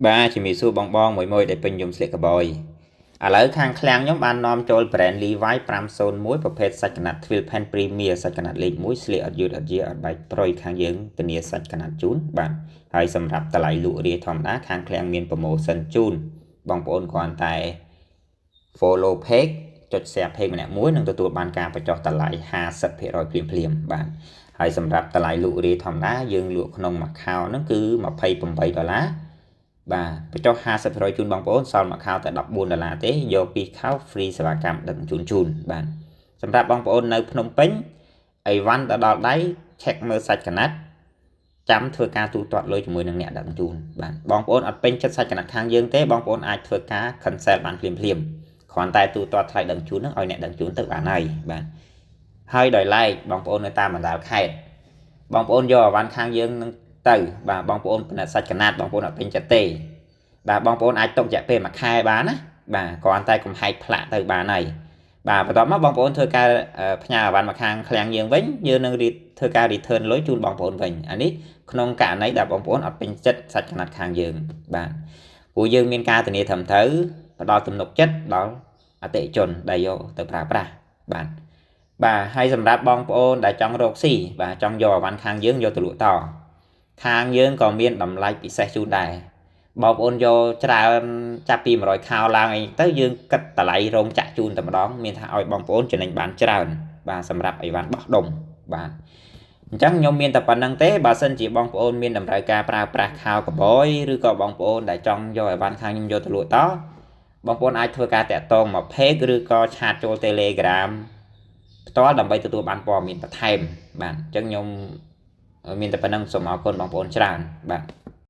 បាទជំរាបសួរបងបងមួយមួយដែលពេញនិយមស្លៀកកាបយឥឡូវខាងឃ្លាំងខ្ញុំបាននាំចូល brand Levi 501ប្រភេទសាច់កណាត់ Twill Pen Premier សាច់កណាត់លេខ1ស្លៀកអត់យឺតអត់យាអត់បែកប្រុយខាងយើងធានាសាច់កណាត់ជូនបាទហើយសម្រាប់តម្លៃលក់រាយធម្មតាខាងឃ្លាំងមាន promotion ជូនបងប្អូនគ្រាន់តែ follow page ចុច share page ម្នាក់មួយនឹងទទួលបានការបញ្ចុះតម្លៃ50%ភ្លាមៗបាទហើយសម្រាប់តម្លៃលក់រាយធម្មតាយើងលក់ក្នុងមួយខោហ្នឹងគឺ28ដុល្លារបាទបញ្ចុះ50%ជូនបងប្អូនសល់មួយខោតែ14ដុល្លារទេយកពីរខោ free សេវាកម្មដឹកជូនជូនបាទសម្រាប់បងប្អូននៅភ្នំពេញអីវ៉ាន់ទៅដល់ដៃ check មើលសាច់កណាត់ចាំធ្វើការទូទាត់លុយជាមួយនឹងអ្នកដឹកជូនបាទបងប្អូនអត់ពេញចិត្តសាច់កណាត់ខាងយើងទេបងប្អូនអាចធ្វើការ cancel បានភ្លាមភ្លាមគ្រាន់តែទូទាត់ថ្លៃដឹកជូនហ្នឹងឲ្យអ្នកដឹកជូនទៅបានហើយបាទហើយដោយឡែកបងប្អូននៅតាមបណ្ដាខេត្តបងប្អូនយកអីវ៉ាន់ខាងយើងនឹងទៅបាទបងប្អូនពិនិត្យសាច់កណាត់បងប្អូនអត់ពេញចិត្តទេបាទបងប្អូនអាចទុករយៈពេលមួយខែបានណាបាទគ្រាន់តែកំហែកផ្លាក់ទៅបានហើយបាទបន្ទាប់មកបងប្អូនធ្វើការផ្ញើអីវ៉ាន់មកខាងឃ្លាំងយើងវិញយើងនឹងធ្វើការ return លុយជូនបងប្អូនវិញអានេះក្នុងករណីដែលបងប្អូនអត់ពេញចិត្តសាច់កណាត់ខាងយើងបាទព្រោះយើងមានការធានាត្រឹមត្រូវផ្ដល់ទំនុកចិត្តដល់អតិថិជនដែលយកទៅប្រើប្រាស់បាទបាទហើយសម្រាប់បងប្អូនដែលចង់រកស៊ីបាទចង់យកអីវ៉ាន់ខាងយើងយកទៅលក់តខាងយើងក៏មានតម្លៃពិសេសជូនដែរបងប្អូនយកច្រើនចាប់ពី100ខោឡើងអីទៅយើងគិតតម្លៃរោងចក្រជូនតែម្ដងមានថាឲ្យបងប្អូនចំណេញបានច្រើនបាទសម្រាប់អីវ៉ាន់បោះដុំបាទអញ្ចឹងខ្ញុំមានតែប៉ុណ្្នឹងទេបើសិនជាបងប្អូនមានតម្រូវការប្រើប្រាស់ខោកបយឬក៏បងប្អូនដែលចង់យកអីវ៉ាន់ខាងខ្ញុំយកទៅលក់តបងប្អូនអាចធ្វើការតាក់ទងមក page ឬក៏chat ចូល Telegram ផ្ទាល់ដើម្បីទទួលបានព័ត៌មានបន្ថែមបាទអញ្ចឹងខ្ញុំមានតែប៉ុណ្្នឹងសូមអរគុណបងប្អូនច្រើនបាទ។